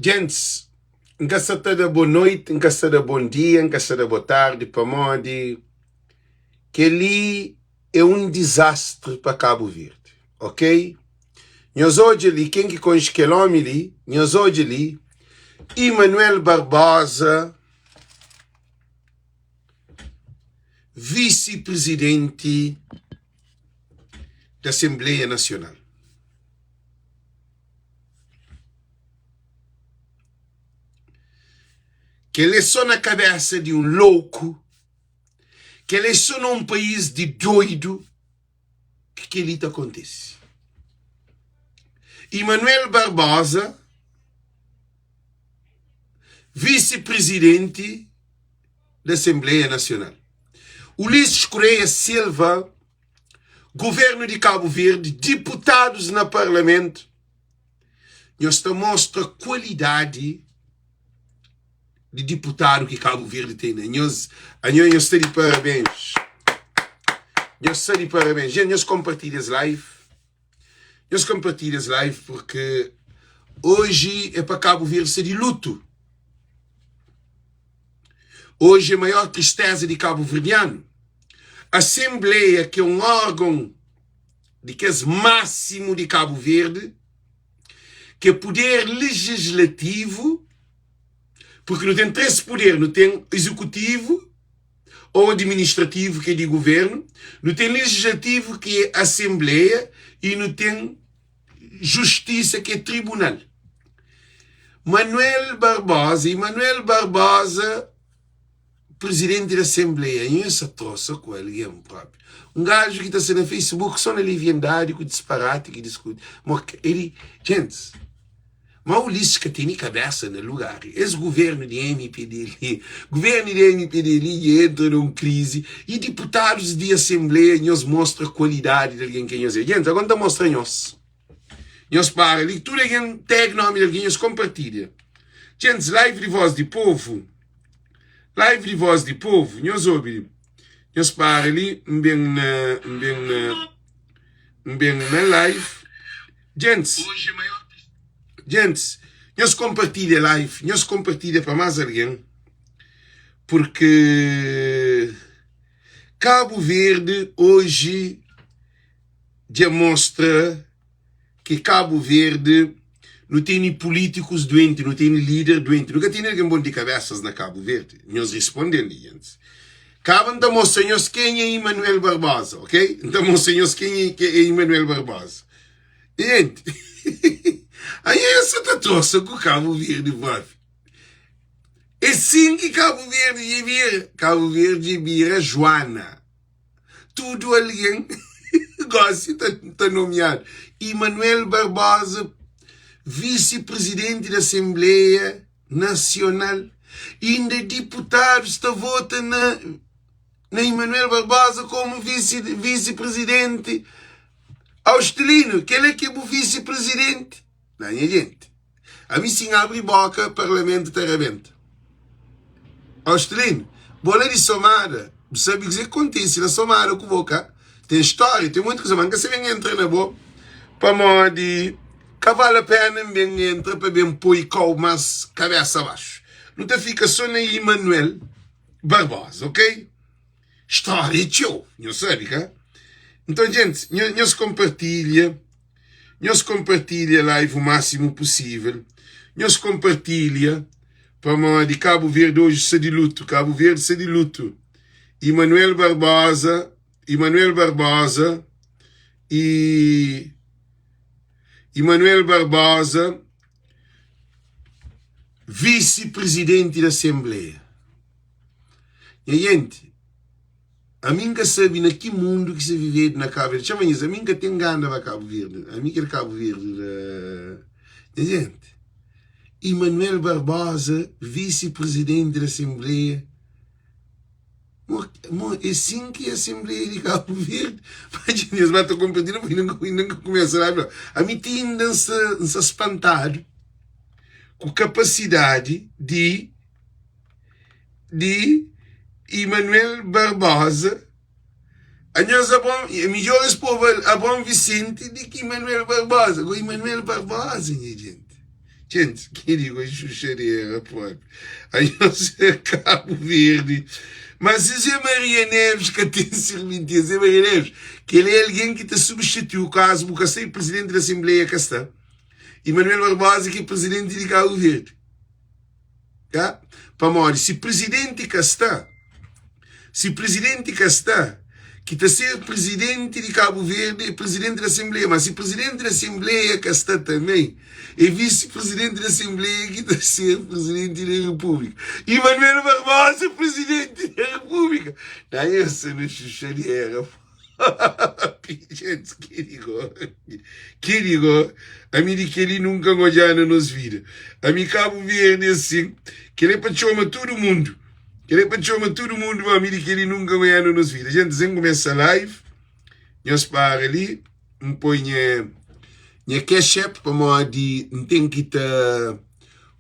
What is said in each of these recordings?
Gentis, N ka sa ta da bo noiti, N ka sa da bon dia, N ka sa da bo tardi pamodi kel-li é un dizastri pa Kabu Verdi, ok? Nhos odja li, ken ki konxe kel ómi li, nhos odja li, Emanuel Barbosa, visi-prizidenti di Asenbleia Nasional. Kel é só na kabésa di un louku, kel é só na un país di doidu ki kel-li ta kontise. Emanuel Barbosa, visi-prizidenti di Asenbleia Nasional. Ulisses Correia Silva, Governu di Kabu Verdi, diputadus na Parlamentu, nhos ta mostra kualidadi di diputadu ki Kabu Verdi ten na nhos. Anho nhos sta di parabens. Nhos sta di parabens. Gente, nhos kompartilha es live. Nhos kompartilha es live porque hoje é pa Kabu Verdi sta di lutu. Hoje é maior tristeza di Kabu Verdianu. Assembleia ki é un órgon di kes másimu di Kabu Verdi, ki é puder legislativu, porque nu ten 3 puder, nu ten executivo ou administrativo ki é di governo, nu ten legislativo ki é assembleia e nu ten justisa ki é tribunal. Manuel Barbosa, Emanuel Barbosa, presidente di assembleia, nho sa trosa ku algen propi. Un gajo ki ta sta na Facebook só na liviandadi ku disparati ki diskuti. Mo ele, gents, ma Ulisses ka tene kabesa na lugar. Es governo di MPD li, governo di MPD li dja entra na un krizi e diputadus di assembleia nhos mostra kualidadi di algen ki nhos é. Gents, agora N ta mostra nhos. Nhos para li, tudu algen tag nomi di algen, nhos kompartilha. Gents, live di voz di povu, live di voz di povu, nhos obi li. Nhos para li, N ben na, N ben na, N ben na live. Gents, gents, nhos kompartilha live, nhos kompartilha pa más algen, porque Kabu Verdi oji dja mostra ki Kabu Verdi nu tene pulítikus duenti, nu tene líder duenti, nu ka tene algen bon di kabesas na Kabu Verdi. Nhos risponde-m li antis. Kaba N ta mostra nhos kenha é Emanuel Barbosa, ok? N ta mostra nhos kenha ke é Emanuel Barbosa. Gente, aí eu só ta trosa ku Kabu Verdi propi. É sin ki Kabu Verdi dja bira. Kabu Verdi dja bira Joana. Tudu algen gosi ta, ta nomiadu. Emanuel Barbosa, visi-prizidenti di Asenbleia Nasional, inda diputadus ta vota na, na Emanuel Barbosa komu visi, visi-prizidenti. Austelino, kel-la ki é bu visi-prizidenti? Na nha jenti. Ami si N abri boka, parlamentu ta rabenta. Austelino, bo la di Somada, bu sabe kuzê ki kontise na Somada ku bo, ka? Ten stória, ten monti kuza, ma N ka sa ben entra na bo, pamodi ka vale a pena N ben entra pa ben poi kau más kabesa baxu. Nu ta fika so na Emanuel Barbosa, ok? Stória é txeu, nhos sabe, ka? Nton, djentis, nhos konpartilha. Nhos konpartilha live o máximo possível. Nhos konpartilha pamodi Cabo Verde hoje sta di luto. Cabo Verde sta di luto. Emanuel Barbosa, Emanuel Barbosa e Emanuel Barbosa, vice-presidente da Assembleia. Nha gente, Ami N ka sabe na ki mundu ki sta vivedu na Kabu Verdi. Txeu manhis, ami N ka ten gana ba Kabu Verdi. Ami kel Kabu Verdi la. Nha jenti, Emanuel Barbosa, visi-prizidenti di Asenbleia, mo, mo é sin ki Asenbleia di Kabu Verdi? Ma dja nhos ba ta konpartilha, poi inda inda N ka kumesa la fla. Ami ti inda N sta, N sta spantadu ku kapasidadi di. di Emanuel Barbosa anhos a bom é midjor es povo a bom Vicente di ki Emanuel Barbosa go Emanuel Barbosa nha gente. Gente, ki digo xuxadera propi. Anhos é Cabo Verde. Mas se Zé Maria Neves ka ten serventia, Zé Maria Neves, kel é algen ki ta substitui kazu bu ka sai presidenti di Assembleia ka sta. E Manuel Barbosa ki é presidenti di Cabo Verde. Ka? Pamodi si presidenti ka sta, si presidenti ka sta, ki ta ser presidenti di Cabo Verde é presidenti di Assembleia, mas si presidenti di Assembleia ka sta também, é vice-presidenti di Assembleia ki ta ser presidenti di República. E Manuel Barbosa é presidenti di República. Na essa na xuxadera. Gente, que digo, que digo, ami di keli nunka N odja na nos vida. Ami Cabo Verde assim, keli é pa txoma tudo mundo. Keli é pa txoma tudo mundo, ma ami di keli nunka N odja na nos vida. Gente, sem começa live, nhos para ali, N poi nha, nha cash app pamodi N ten ki ta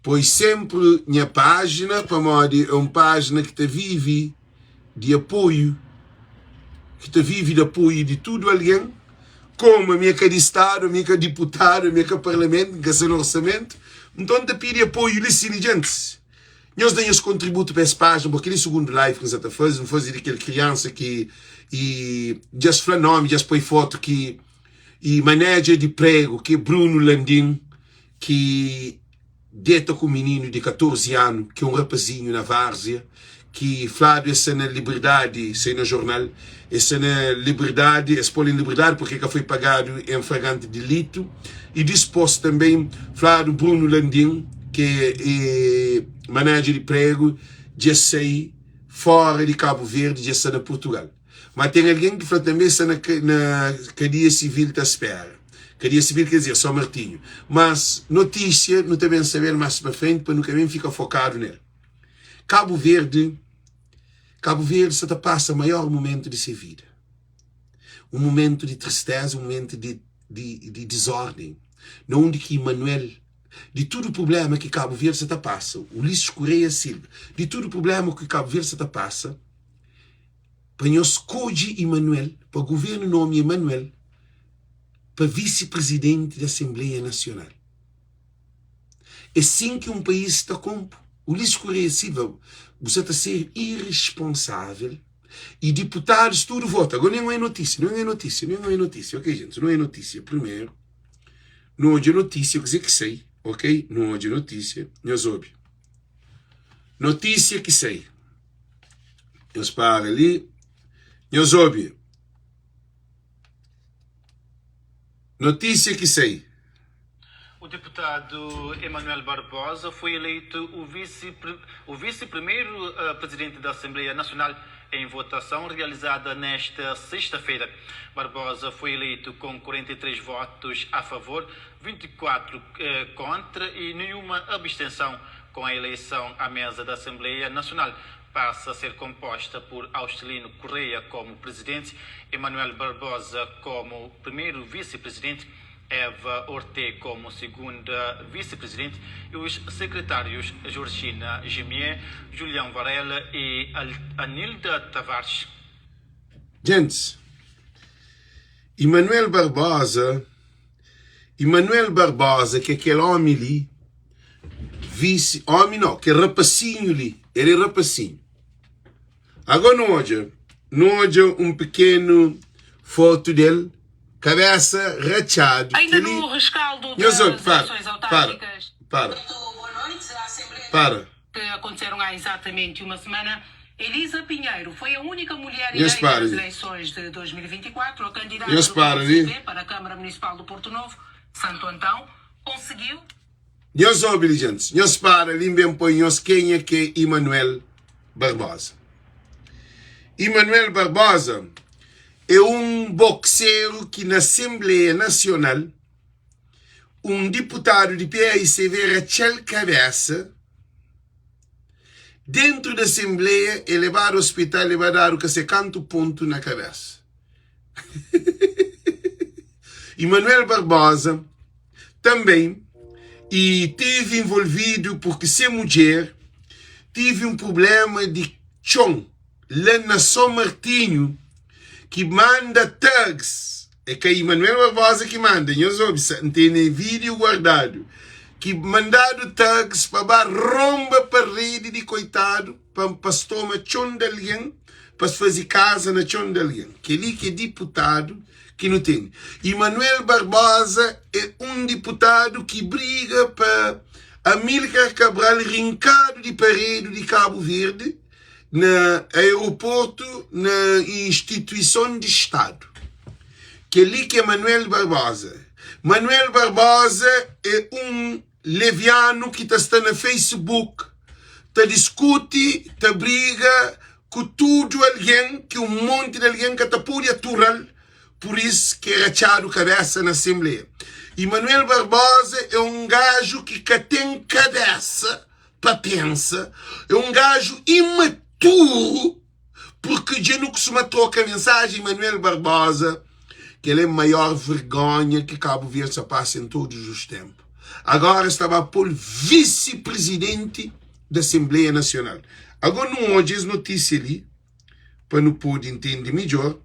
poi sempre nha página, pamodi é um página ki ta vive di apoiu, ki ta vive di apoiu di tudu algen, komu ami é ka di stadu, ami é ka diputadu, ami é ka parlamentu, N ka sta na orsamentu, nton N ta pidi apoiu li si li djentis. Nhos da nhos kontributu pa es pájina, bo kel-li é sugundu live ki N sa ta faze, N faze di kel kriansa ki i dja-s fla nomi, dja-s poi fotu ki i maneja di pregu ki é Bruno Landim ki deta ku mininu di 14 anu, ki é un rapazinhu na Várzea, ki fladu es sta na liberdadi, sai na jornal, es sta na liberdadi, es pô-l en liberdadi porque ka foi pagadu en fragante delitu, e dispôs tanbê fladu Bruno Landim, ki é manager di pregu, dja sai fora di Kabu Verdi, dja sta na Purtugal. Ma ten algen ki fla tanbe sta na na kadia sivil ta spera. Kadia sivil ker dizer São Martinho. Mas notisia nu ta ben saber mas pa frenti pa nu ka ben fika fokadu nel. Kabu Verdi Kabu Verdi sta ta pasa maior mumentu di se vida. Un mumentu di tristeza, un mumentu di di di dizorden na undi ki Manuel di tudu prublema ki Kabu Verdi sta ta pasa, Ulisses Correia Silva, di tudu prublema ki Kabu Verdi sta ta pasa, pa nhos skodje Emanuel, pa governu nomia Emanuel pa visi-prizidenti di Asenbleia Nasional. É sin ki un país ta konpo. Ulisses Correia Silva, bu sa ta ser iresponsável y diputadus tudu vota. Agora nen é notísia, nen é notísia, nen é notísia. Ok, gente, não é notísia. Primeru, nu odja notísia, kuzê ki sai, ok? Nu odja notísia, nhos obi. Notísia ki sai. Nhos para li, nhos obi. Notísia ki sai. O deputado Emanuel Barbosa foi eleito o vice o vice-primeiro eh, presidente da Assembleia Nacional em votação realizada nesta sexta-feira. Barbosa foi eleito com 43 votos a favor, 24 eh, contra e nenhuma abstenção. Com a eleição à mesa da Assembleia Nacional passa a ser composta por Austelino Correia como presidente, Emanuel Barbosa como primeiro vice-presidente, Eva Orte como segunda vice-presidente e os secretários Georgina Gimier, Julião Varela e Anilda Tavares. Gents, Emanuel Barbosa, Emanuel Barbosa ki é kel ómi li, visi, ómi nau, kel rapasinhu li, el é rapasinhu. Agora nu odja, nu odja un pikenu fotu del, kabesa ratxadu, Ainda kel-li, no rescaldo nhos das obi, para, eleições para, autárquicas para, Boa noite. A Assembleia para. que aconteceram há exatamente uma semana, Elisa Pinheiro foi a única mulher Nhos eleita para nas li. eleições de 2024, a candidata Nhos do para li. PSDB para a Câmara Municipal do Porto Novo, Santo Antão, conseguiu. Nhos obi li gentis, nhos para li N ben poi nhos kenha ke Emanuel Barbosa. Emanuel Barbosa é un boxeru ki na Asenbleia Nasional un diputadu di PAICV ratxa-l kabesa dentru di asenbleia, el lebadu ospital, el ba dadu ka se kantu pontu na kabesa. Emanuel Barbosa também e teve envolvido porque se mudjer tive um problema de txon la na São Martinho ki manda thugs é ka Emanuel Barbosa ki manda nhos obi sa N tene vídeo guardado. Ki mandadu thugs pa ba ronba paredi di koitadu pa pa-s toma txon di algen, pa-s faze kaza na txon di algen. Kel-li ki é diputadu ki nu tene. I Manuel Barbosa é un diputadu ki briga pa Amilcar Cabral rinkadu di paredu di Kabu Verdi na aeroportu na instituison di Stadu. Kel-li ki é Manuel Barbosa. Manuel Barbosa é un levianu ki ta sta na Facebook ta diskuti, ta briga ku tudu algen ki un monti di algen ka ta pode atura-l, pur is ki é ratxadu kabésa na asenbleia. I Manuel Barbosa é un gaju ki ka ten kabésa pa pensa, é un gaju imaturu, purki dja nu kustuma troka mensajen Manuel Barbosa, kel é maior vergonha ki Kabu Verdi sa pasa en todos os tempu. Agora es ta ba pol visi prizidenti di Asenbleia Nasional. Agora nu odja es notisia li pa nu pode intende midjor.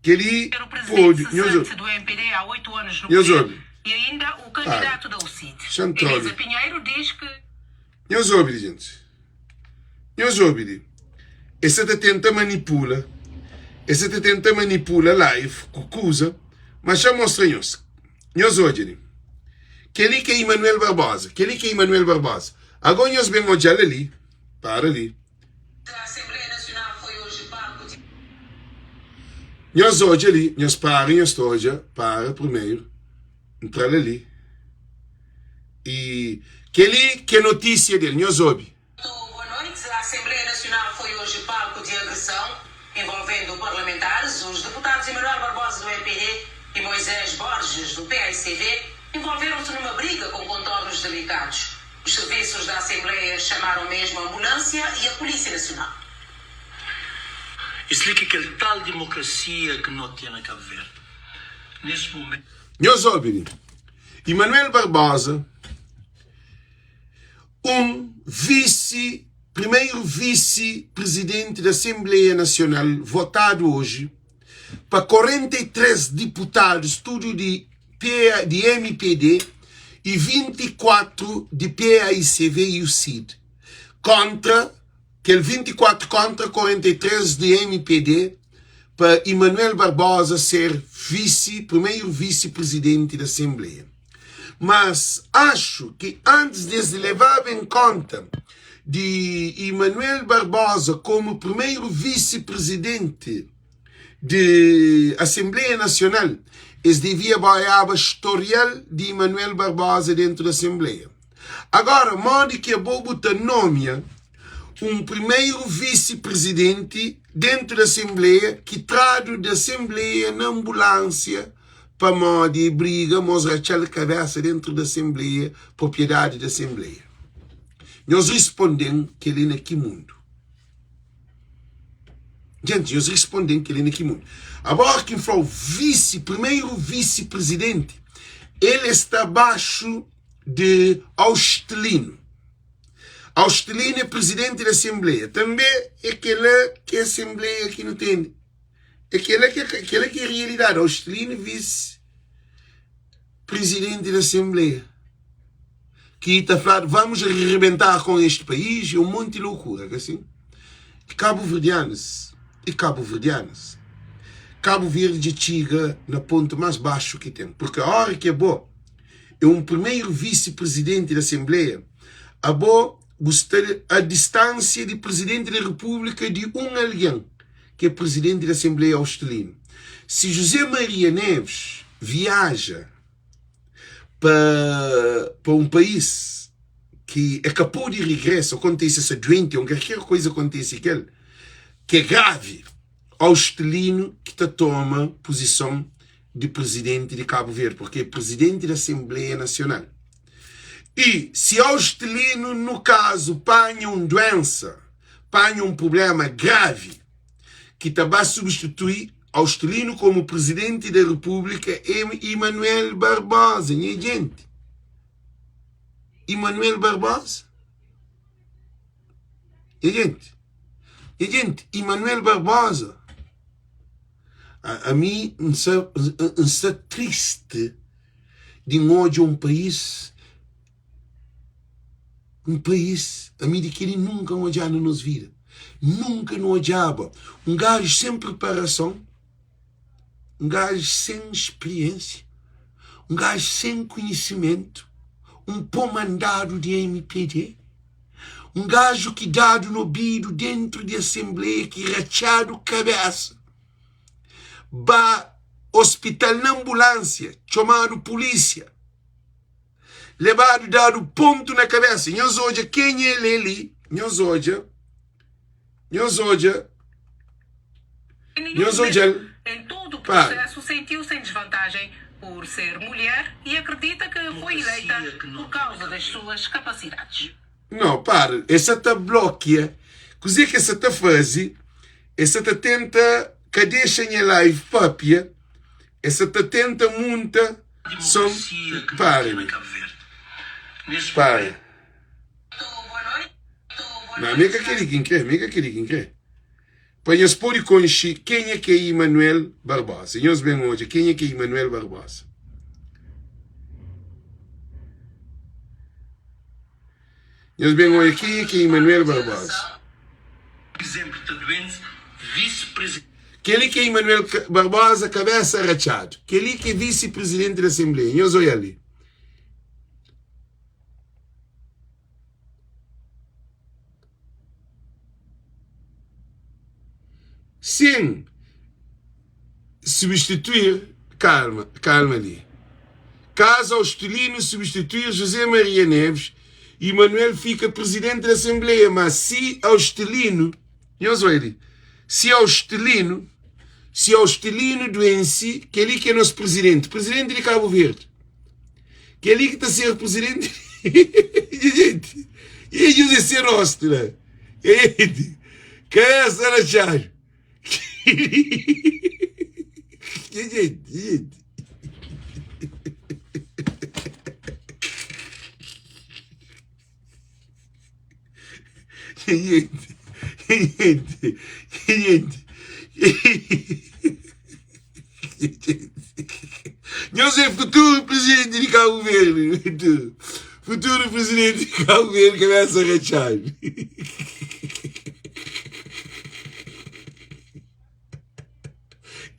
Kel-li Era o pode. presidente Nhos cessante obi. do MPD há oito anos no Nhos poder obi. e ainda o Para. candidato da UCID. Xa N tra Elisa obi. Pinheiro diz que. Nhos obi li, gente. Nhos obi li. Es sa ta tenta manipula. Es sa ta tenta manipula live ku kuza. Ma xa N mostra nhos. Nhos odja li. Kel-li ki é Emanuel Barbosa. Kel-li ki é Emanuel Barbosa. Agó nhos ben odja-l ali. Para li. Nhos odja li. Nhos para, nhos ta odja. Para primeru. N tra-l ali. I kel-li ki é notísia del. Nhos obi. Boa noite. A Assembleia Nacional foi hoje palco de agressão envolvendo parlamentares. Os deputados Emanuel Barbosa, do MPD, e Moisés Borges, do PAICV, envolveram-se numa briga com contornos delicados. Os serviços da Assembleia chamaram mesmo a ambulância e a Polícia Nacional. Esse li ki kel tal demokrasia ki no ten na Cabo Verde nesse momento. Nhos obi li. Emanuel Barbosa. Un visi, primeiro visi presidente da Assembleia Nacional votado hoje pa 43 diputados tudo di PA, di MPD e 24 di PAICV e o CID kontra kel 24 kontra 43 di MPD pa Emanuel Barbosa ser visi, primeiro visi presidente da Assembleia. Mas axu ki antis di es levaba en konta di Emanuel Barbosa komu primeru visi-prizidenti di Asenbleia Nasional, es devia boiaba storial di Emanuel Barbosa dentu di Asenbleia. Agora, modi ki abo bu ta nomia un primeru visi-prizidenti dentu di Asenbleia ki tradu di Asenbleia na anbulansia pamodi e briga mos ratxa-l kabesa dentru di asenbleia, propriedadi di asenbleia. Nhos risponde-m kel-li na ki mundu? Gente, nhos risponde-m kel-li na ki mundu? Agora ki N fla-u visi, primeru visi-prizidenti, el e sta baxu di Austelino. Austelino é prizidenti di asenbleia. Tanbe é kel-la ki é asenbleia ki nu tene. É kela ki é, kela ki é realidade. Austelino vice presidente da Assembleia que ta fladu vamos arrebentar com este país, é um monte de loucura, que assim? E cabo-verdianos, e cabo-verdianas, Cabo Verde dja txiga na ponto mais baixo que tem, porque a hora que é bo é um primeiro vice-presidente da Assembleia, a bo bu sta a distância de presidente da República de um alguém ki é prizidenti di Asenbleia Austelinu. Si José Maria Neves viaja pa pa un país ki é ka pode rigresa, ou kontise sta duenti, ou kalker koiza kontise kel, ki é gravi, Austelinu ki ta toma puzison di prizidenti di Kabu Verdi, purki é prizidenti di Asenbleia Nasional. I si Austelinu, nu kazu, panha un duensa, panha un prublema gravi ki ta ba substitui Austelino komu Prizidenti da Repúblika é Emanuel Barbosa, nha jenti. Emanuel Barbosa. Nha jenti. Nha jenti, Emanuel Barbosa. A, a mi N sa, N sa triste di N odja un país. Un país, ami di keli nunka N odjaba na nos vida. Nunka nu odjaba un gaju sen preparason, un gaju sen spriensia, un gaju sen konhisimentu, un pó mandadu di mpd, un gaju ki dadu na obidu dentru di asenbleia ki ratxadu kabesa, ba ospital na anbulansia, txomadu pulisia. Lebadu dadu pontu na kabesa. Nhos odja kenha el é li. Nhos odja. Nhos odja. Em nenhum Nhos momento odja-l. em todo o Para. processo sentiu-se em desvantagem por ser mulher e acredita que foi eleita Democracia que não por tem na causa Cabo das Verde. suas capacidades. Não, para. El sa ta blokia. Kuzê ki el sa ta faze? El sa ta tenta ka dexa nha live papia. El sa ta tenta munta som. Democracia que não Para tem na li. Cabo Verde. Nesse Para. momento. Não, mi é ka kel-li ki N krê, mi é ka kel-li ki N krê. Pa nhos pode konxe kenha ki é Emanuel Barbosa. Nhos ben odja kenha ki é Emanuel Barbosa. Nhos ben odja kenha ki é Emanuel Barbosa. Exemplo ta doente vice-presidente. Kel-li ki é Emanuel Barbosa, kabésa ratxadu. Kel-li ki é visi-prizidenti di Asenbleia. Nhos odja-l li. Sen substituir, kalma, kalma li. Kazu Austelino substituir José Maria Neves, Emanuel fika presidenti di Asenbleia, ma si Austelino, nhos oi li, si Austelino, si Austelino duense, kel-li ki é nos presidenti, presidenti di Kabu Verdi. Kel-li ki ta ser presidenti Gente, e José se rosto la Gente, cabeça rachado Gente, gente Gente, gente, gente. Nhos é futuro presidente de Cabo Verde. Futuro, futuro presidente de Cabo Verde, cabeça rachada.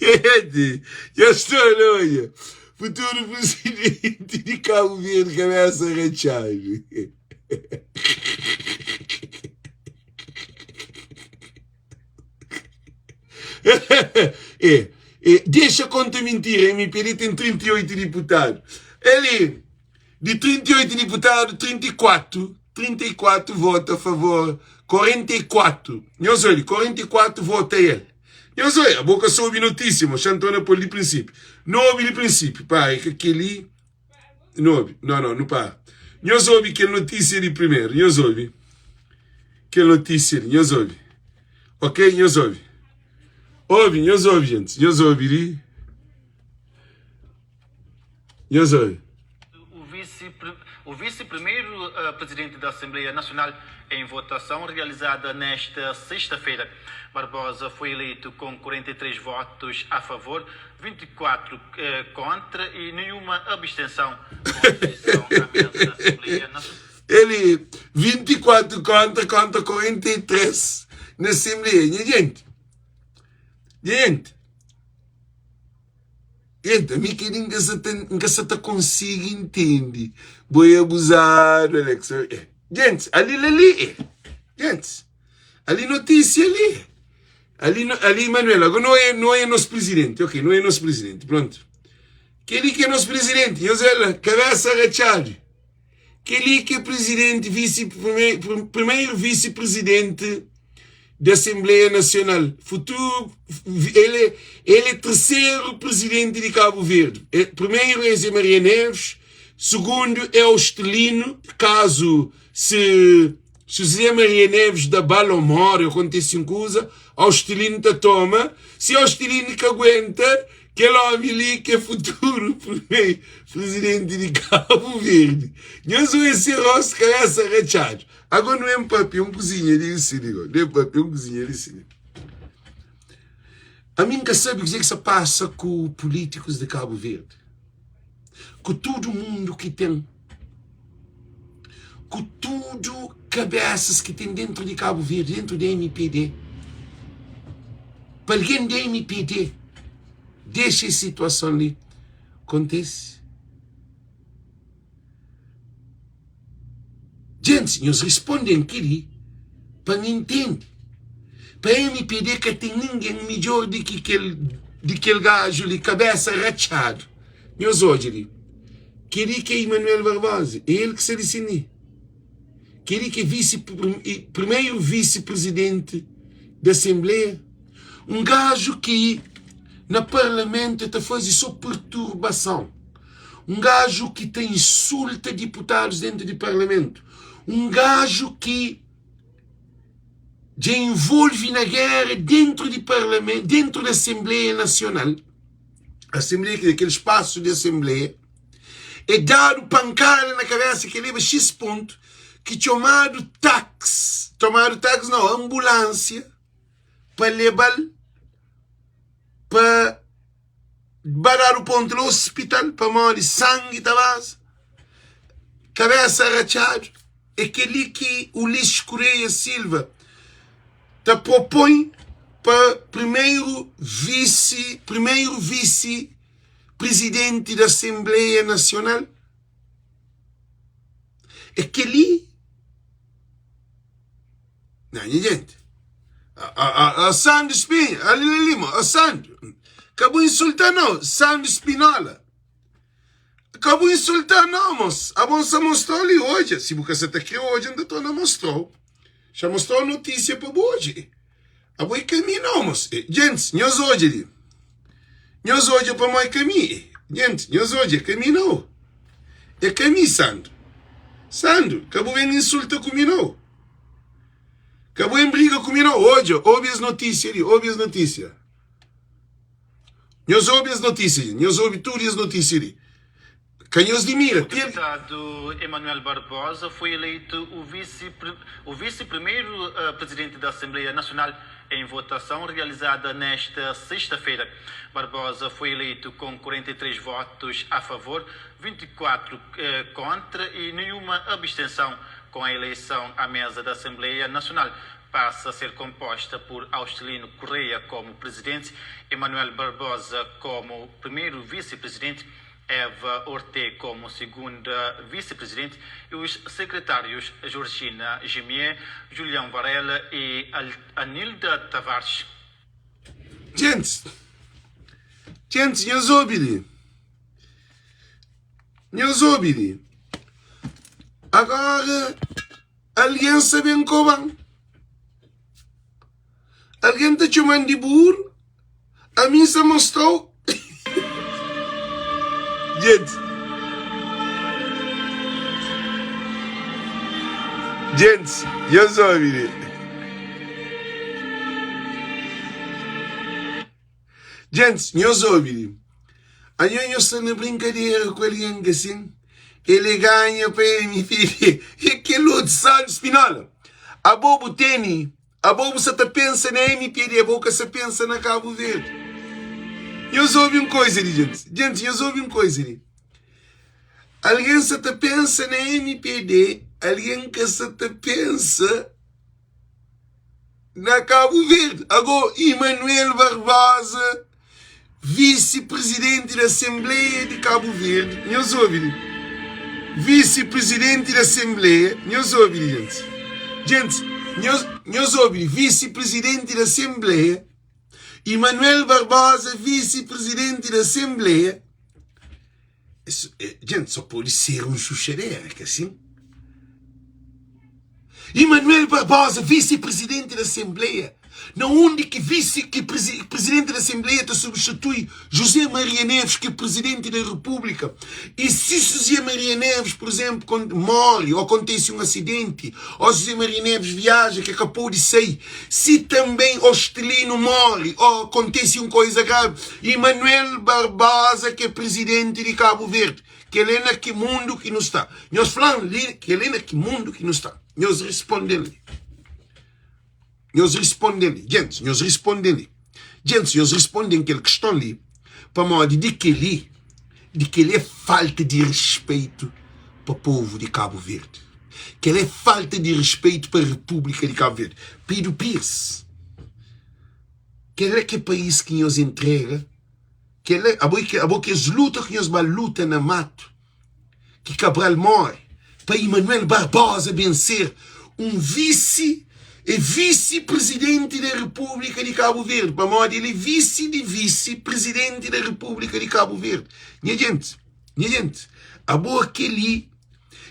Gente, já estou na olha. Futuro presidente de Cabo Verde, cabeça rachada. É, é, deixa conta mentira, MPD tem 38 deputados. Ele, de 38 deputados, 34, 34 vota a favor, 44. Nhos olha, 44 vota ele. Nhos olha, a boca soube notícia, mas Xantona pôr de princípio. Não ouve de princípio, pá, é que aquele. Não ouve, não, não, não pá. Nhos ouve kel notícia de primeiro, nhos ouve. Kel notícia de, nhos ouve. Ok, nhos ouve. Ouve, nhos ouve, gente. Nhos ouve li. Nhos ouve. O vice, o vice-primeiro eh, presidente da Assembleia Nacional em votação realizada nesta sexta-feira. Barbosa foi eleito com 43 votos a favor, 24 eh, contra e nenhuma abstenção. Com a eleição à mesa da Assembleia Nacional. Ele 24 contra contra 43 na Assembleia. Nha gente, gente, gente, ami kel-li N ka sa ta, N ka sa ta konsigi intende. Bo é abuzadu, Alex. É. Gente, ali la li, é. Gente, ali notícia ali. Ali, ali Manuel, agora não é, não é nosso presidente, ok, não é nosso presidente, pronto. Kel-li ki é nos presidente, nhos el, kabesa ratxadu. Kel-li ki é presidente, visi, primeiro vice-presidente da Assembleia Nacional. Futuro, ele, é, ele é terceiro presidente de Cabo Verde. É, primeiro é Zé Maria Neves, segundo é o Estelino, caso se se José Maria Neves da bala ou morre, acontece um coisa, Austelino ta toma, se Austelino que aguenta, kel homi li que é futuro primeiro presidente de Cabo Verde. Nhos oi se rosto cabeça rachado. Agora não é um papel, um cozinha ali, se digo, não é papel, um cozinha ali, se A mim nunca sabe o que é que se passa com políticos de Cabo Verde. Com todo mundo que tem. Ku tudu kabesas ki ten dentru di Kabu Verdi, dentru di MPD, pa algen di MPD dexa es situason li kontese? Gentis, nhos risponde-m kel-li pa N intende. Pa MPD ka ten ningen midjór di ki kel di kel gaju li, kabésa ratxadu. Nhos odja li, kel-li ki é Emanuel Barbosa, é el ki sta disidi. Kel-li ki é visi primeru visi prizidenti di asenbleia. Un gaju ki na parlamentu el ta faze sô perturbason. Un gaju ki ta insulta diputadus dentu di parlamentu. Un gaju ki dja involve na géra dentru di parlamentu, dentru di Asenbleia Nasional. Asenbleia, kel kel spasu di asenbleia, e dadu pankada na kabesa ki leba xis pontu, ki txomadu tax, txomadu tax nau, anbulansia pa leba-l pa ba dadu pontu la ospital pamodi sangi ta baza, kabesa ratxadu. É kel-li ki Ulisses Correia Silva ta propõe pa primeru visi primeru visi prizidenti di Asenbleia Nasional. É kel-li. Nha nha gente. A, a, a Sandro Spin, ali li, a Sandro. Ka bu insulta não, Sandro Spinola. Ka bu insulta não, mos. Abo N sa mostrau li odja. Si bu ka sa ta kre odja, N ta torna mostrau. Xa mostrau notísia pa bu odja. Abo é ka mi não, mos. Gentis, nhos odja li. Nhos odja pamó é ka mi. Gentis, nhos odja, é ka mi não. É ka mi, Sandro. Sandro, ka bu ben insulta ku mi não. Ka bu ben briga ku mi não. Odja, obi es notísia li, obi es notísia. Nhos obi es notísia li, nhos obi tudu es notísia li. Ka nhos dimira, O deputado Emanuel Barbosa foi eleito o vice o vice-primeiro presidente da Assembleia Nacional em votação realizada nesta sexta-feira. Barbosa foi eleito com 43 votos a favor, 24 contra e nenhuma abstenção. Com a eleição à mesa da Assembleia Nacional passa a ser composta por Austelino Correia como presidente, Emanuel Barbosa como primeiro vice-presidente, Eva Orte como segunda vice-presidente e os secretários Georgina Gimier, Julião Varela e Anilda Tavares. Gentis, gentis, nhos obi li. Nhos obi li. Agora, algen sa ben koba-m. Algen ta txoma-m di buru, ami N sa mostra-u. Gentis, gentis, nhos obi li. Gentis, nhos obi li. Anho nhos sta na brinkadera ku algen ki asin el e ganha pa MPD e kel otu Sandro Spinola. Abo bu teni, abo bu sa ta pensa na MPD, abo ka sa pensa na Kabu Verdi. Nhos obi un koiza li, gentis. Gentis, nhos obi un koiza li. Algen sa ta pensa na MPD, algen ka sa ta pensa na Kabu Verdi. Ago, Emanuel Barbosa, visi-prizidenti di Asenbleia di Kabu Verdi, nhos obi li, visi-prizidenti di Asenbleia, nhos obi li, gentis, gentis, nhos, nhos obi li, visi-prizidenti di Asenbleia, Emanuel Barbosa, visi-prizidenti di Asenbleia, Gente, só pode ser um xuxadera, que assim? Emanuel Barbosa, vice-presidente da Assembleia, na onde que vice que presi, presidente da Assembleia ta substitui José Maria Neves, que é presidente da República. E se José Maria Neves, por exemplo, quando morre ou acontece um acidente, ou José Maria Neves viaja, que acabou de sair, se também Ostelino morre ou acontece uma coisa grave, Emanuel Barbosa ki é prizidenti di Kabu Verdi, kel é na ki mundu ki nu sta? Nhos fla-m li kel é na ki mundu ki nu sta? Nhos risponde-m li. Nhos risponde-m li. Gentis, nhos risponde-m li. Gentis, nhos risponde-m kel kiston li, pamodi di kel-li, di kel-li é falta di rispeitu pa povu di Kabu Verdi. Kel-la é falta di respeitu pa Repúblika di Kabu Verdi. Pedro Pires, kel-la ki é país ki nhos entrega, kel-la, abo é ki, abo kes luta ki nhos ba luta na matu, ki Cabral more, pa Emanuel Barbosa ben ser un visi, é visi presidenti da Repúblika di Kabu Verdi, pamodi el é visi di visi presidenti da Repúblika di Kabu Verdi. Nha gentis, nha gentis, abo kel-li,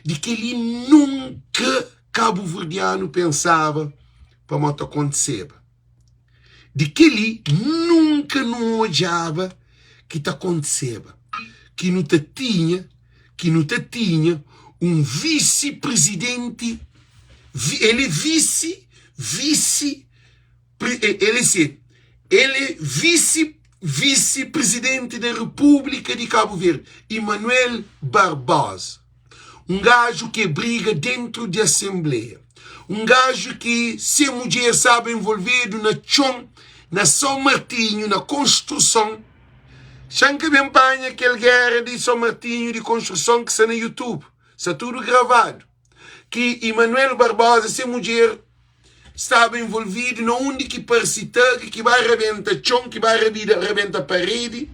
di kel-li nunka kabuverdianu pensaba pamodi ta kontiseba. Di kel-li nunka nu odjaba ki ta kontiseba, ki nu ta tinha, ki nu ta tinha un visi-prizidenti, el é visi, visi, el é se, el é visi, visi-prizidenti da Repúblika di Kabu Verdi, Emanuel Barbosa. Un gaju ki briga dentru di asenbleia. Un gaju ki se mudjer staba envolvedu na txon na São Martinho, na konstruson. Xa N ka ben panha kel géra di São Martinho di konstruson ki sta na YouTube. Sta tudu gravadu. Ki Emanuel Barbosa se mudjer staba envolvidu na undi ki parse thug ki ba rabenta txon, ki ba rabida rabenta paredi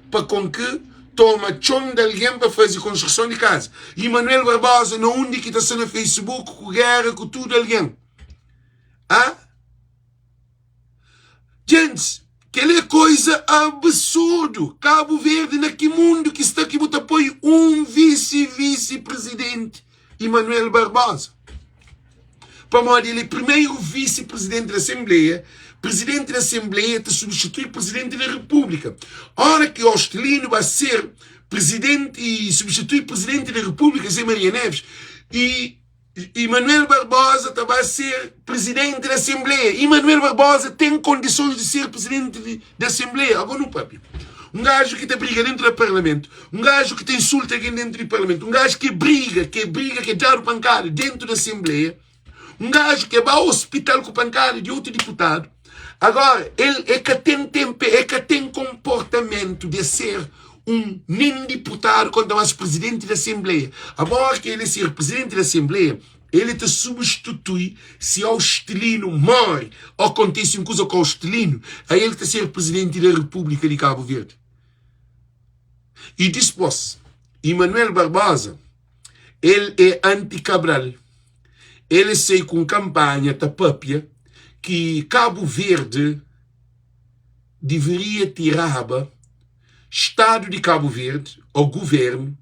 pa konke toma txon di algen pa faze konstruson di kaza. E Manuel Barbosa na undi ki ta sta na Facebook ku gera ku tudu algen. Ah? Gentis, kel é koiza absurdu. Kabu Verdi na ki mundu ki sta ki bu ta poi un visi-visi presidenti Emanuel Barbosa? Pamodi el é primeru visi-presidenti di Asenbleia, presidenti di Asenbleia ta substitui presidenti di Repúblika. Ora ki Austelino ba ser presidenti i substitui presidenti di Repúblika, Zé Maria Neves, i Emanuel Barbosa ta ba ser presidenti di Asenbleia. Emanuel Barbosa ten kondisons di ser presidenti di Asenbleia. Agora nu papia. Un gaju ki ta briga dentu di parlamentu, un gaju ki ta insulta algen dentu di parlamentu, un gaju ki briga, ki briga, ki dadu pankada dentu di Asenbleia, un gaju ki ba ospital ku pankada di otu diputadu. Agora, el e ka ten tenpe, e ka ten konportamentu di ser un nen diputadu, konta más prizidenti di Asenbleia. Agora ki el e ser prizidenti di Asenbleia, el ta substitui si Austelino móre ô kontise un kuza ku Austelino, aí el ta ser prizidenti di Repúblika di Kabu Verdi. I dispôs, Emanuel Barbosa, el é anti-Cabral. El sai ku un kanpanha ta pâpia ki Kabu Verdi deveria tiraba Stadu di Kabu Verdi ô Guvérnu,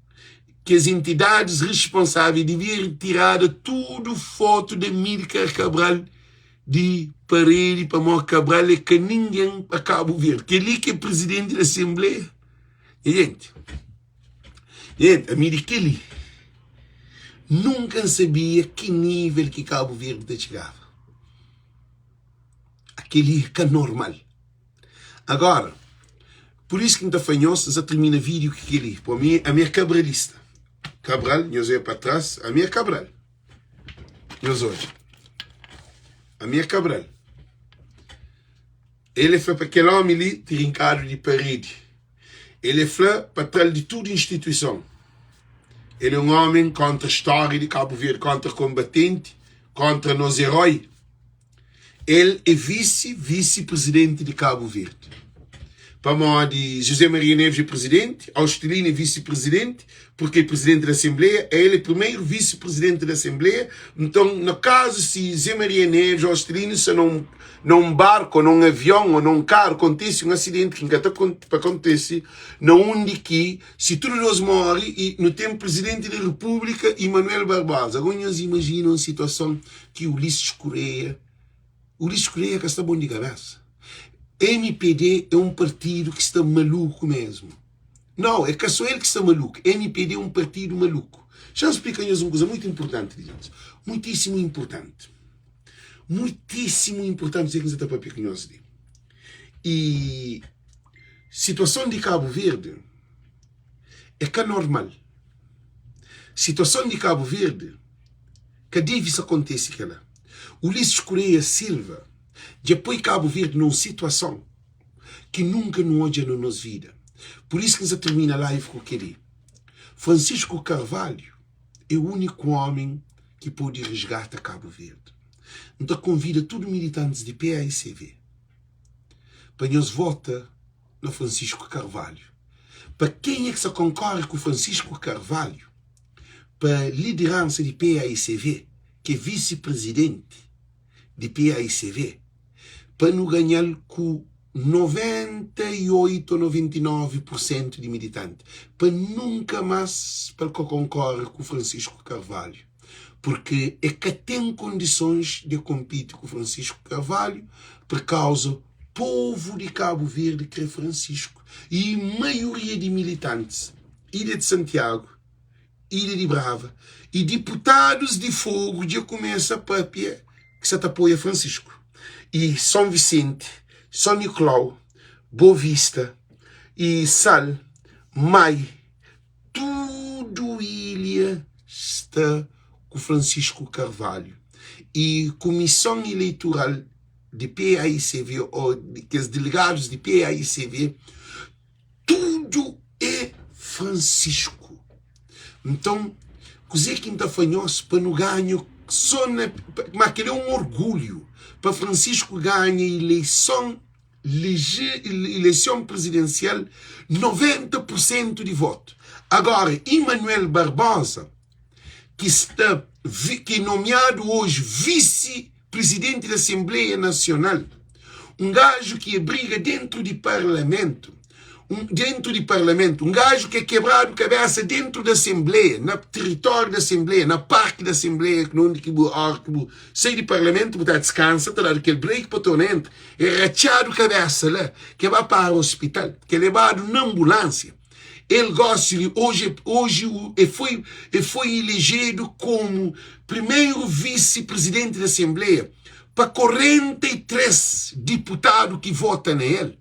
kes entidadis responsável devia retirada tudu fotu di Amílcar Cabral di paredi pamodi Cabral é ka ningen pa Kabu Verdi. Kel-li ki é prizidenti di Asenbleia? Nha jenti, nha jenti, ami di kel-li nunka N sabia ki nível ki Kabu Verdi ta txigaba. Kel-li é ka normal. Agora, pur isu ki N ta fla nhos, N sa tirmina vídiu ku kel-li, pô ami, ami é kabralista. Kabral, nhos odja pa tras, ami é Kabral. Nhos odja, ami é Kabral. El é fla pa kel ómi li trinkadu di paredi. El é fla pa tra-l di tudu instituison. El é un ómi kóntra stória di Kabu Verdi, kóntra konbatenti, kóntra nos erói. El é visi visi prizidenti di Kabu Verdi. Pamodi José Maria Neves é prizidenti, Austelino é visi prizidenti, purki é prizidenti di Asenbleia, el é primeru visi prizidenti di Asenbleia. Nton, na kazu si José Maria Neves ô Austelino sta na un na un barku ô na un avion ô na un karu kontise un asidenti ki N ka ta pa kontise na undi ki si tudu nos móre i nu ten prizidenti di Repúblika Emanuel Barbosa. Agora nhos imajina un situason ki Ulisses Correia, Ulisses Correia ka sta bon di kabesa. MPD é un partidu ki sta maluku mesmu. Nau, é ka so el ki sta maluku, MPD é un partidu maluku. Xa-m splika nhos un kuza mutu inpurtanti li, gentis, muitísimu inpurtanti, muitísimu inpurtanti kuzê ki N sa ta papia ku nhos li. I situason di Kabu Verdi é ka normal. Situason di Kabu Verdi Ka deve sa kontese kela. Ulisses Correia Silva dja poi Cabo Verde num situason ki nunka nu odja na nos vida. Por isso ki N sa termina live ku keli. Francisco Carvalho é uniku homen. ki pode resgata Kabu Verdi. N ta konvida tudu militantis di paicv pa nhos vota na Francisco Carvalho. Pa kenha ki sa konkore ku Francisco Carvalho pa lideransa di paicv, ki é visi-prizidenti di paicv, pa nu ganha-l ku 98 ou 99 por sentu di militanti, pa nunka más pa el ka konkore ku Francisco Carvalho, purki e ka ten kondisons di konpiti ku Francisco Carvalho pur kauza povu di Kabu Verdi kre Francisco y maioria di militantis Ilha di Santiagu, Ilha di Brava y diputadus di Fogu dja kumesa papia ki sa ta apoia Francisco y Son Vicente, Son Nicolau, Boa Vista y Sal, Mai, tudu ilha sta ku Francisco Carvalho y Kumison Ileitural di PAICV ô kes delegadus di PAICV Tudu é Francisco. Nton, kuzê ki N ta fla nhos pa nu ganha sô na. Má kel-li é un orgulhu pa Francisco ganha ileison ileison prizidensial 90 pur sentu di votu. Agora, Emanuel Barbosa, ki sta ki é nomiadu oji visi Presidente di Asenbleia Nasional, un gaju ki e briga dentru di Parlamentu, un, dentru di Parlamentu, un gaju ki e kebradu kabesa dentru di Asenbleia, na teritóriu di Asenbleia, na parki di Asenbleia, na undi ki bu, óra ki bu sai di Parlamentu, bu ta diskansa, ta dadu kel break pa torna entra, e ratxadu kabesa la, ki e ba para ospital, ki e lebadu na anbulánsia. El gósi li, oji, oji e foi, e foi ilejedu komu primeru visi-prizidenti di Asenbleia pa 43 diputadu ki vota na el,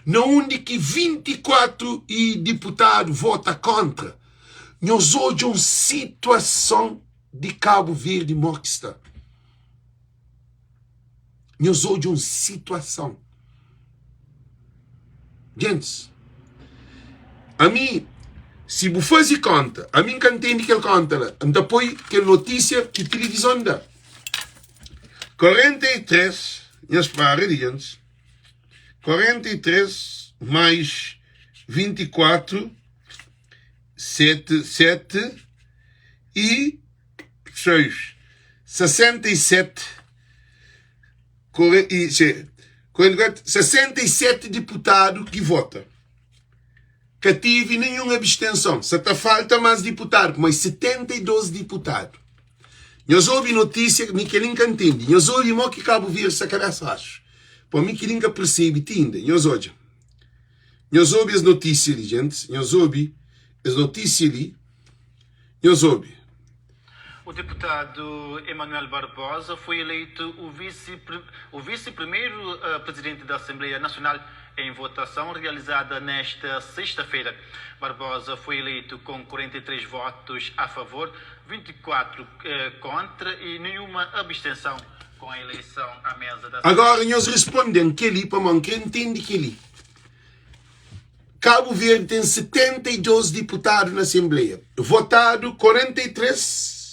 na undi ki 24 i diputadu vota kóntra. Nhos odja un situason di Kabu Verdi mó ki sta. Nhos odja un situason. Gentis, ami, si bu faze konta, ami N ka ntende kel konta la. N ta poi kel notisia ki tilivizon da. 43, nhos para di gentis, 43 mais 24, 7, 7 e 6, 67, 67 diputadu ki vota. Ka tive ninhun abstenson. Sa ta falta más diputadu, pamodi 72 diputadu. Nhos obi notísia, mi kel-li N ka ntende. Nhos obi mo ki Kabu Verdi sta kabésa baxu. Pamodi mi kel-li N ka persebe ti inda. Nhos odja. Nhos obi es notísia li, gentis. Nhos obi es notísia li. Nhos obi. O deputado Emanuel Barbosa foi eleito o vice o vice-primeiro eh, presidente da Assembleia Nacional em votação realizada nesta sexta-feira. Barbosa foi eleito com 43 votos a favor, 24 eh, contra e nenhuma abstenção com a eleição à mesa da Agora nhos responde-m kel-li pamodi N krê ntende kel-li. Kabu Verdi ten 72 diputadu na Asenbleia. Votadu 43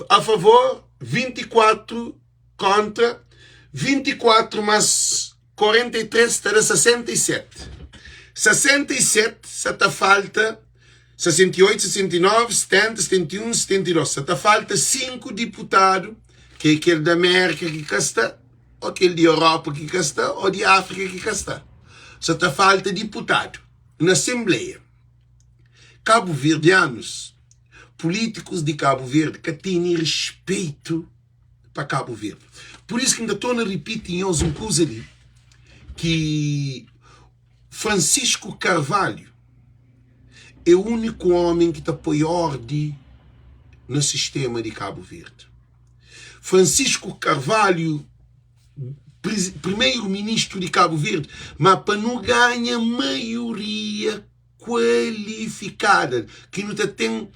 a favor, 24 kontra, 24 mas 43 ta da 67. 67 sa ta falta 68, 69, 70, 71, 72. Sa ta falta 5 diputadu, ki é kel da Mérika ki ka sta. Ô kel di Europa ki ka sta, ô di Áfrika ki ka sta. Sa ta falta diputadu na Asenbleia. Kabuverdianus, pulítikus di Kabu Verdi ka tene rispeitu pa Kabu Verdi. Pur isu ki N ta torna ripiti nhos un kuza li, ki Francisco Carvalho é úniku ómi ki ta poi órdi na sistema di Kabu Verdi. Francisco Carvalho, primeiro ministro di Cabo Verde, ma pa nu ganha maioria kualifikada, ki nu ta ten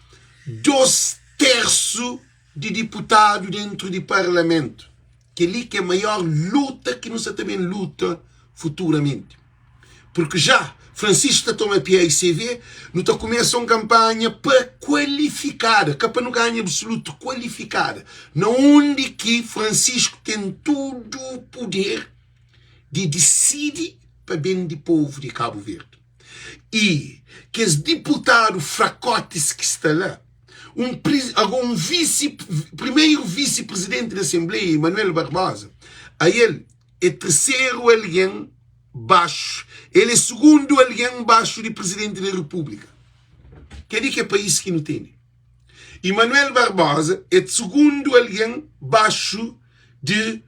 dos tersu di diputadu dentru di parlamentu. Kel-li ki é maior luta ki nu sa ta ben luta futuramenti. Purki já Francisco ta toma PAICV, nu ta kumesa un kanpanha pa kualifikada, ka pa nu ganha absolutu, kualifikada, na undi ki Francisco ten tudu puder di disidi pa ben di povu di Kabu Verdi. I kes diputadu frakotis ki sta la, un ago un visi, primeru visi prizidenti di Asenbleia, Emanuel Barbosa, ael é terseru algen baxu, el é sugundu algen baxu di Prizidenti di Repúblika. Kel-li ki é país ki nu tene. Emanuel Barbosa é sugundu algen baxu di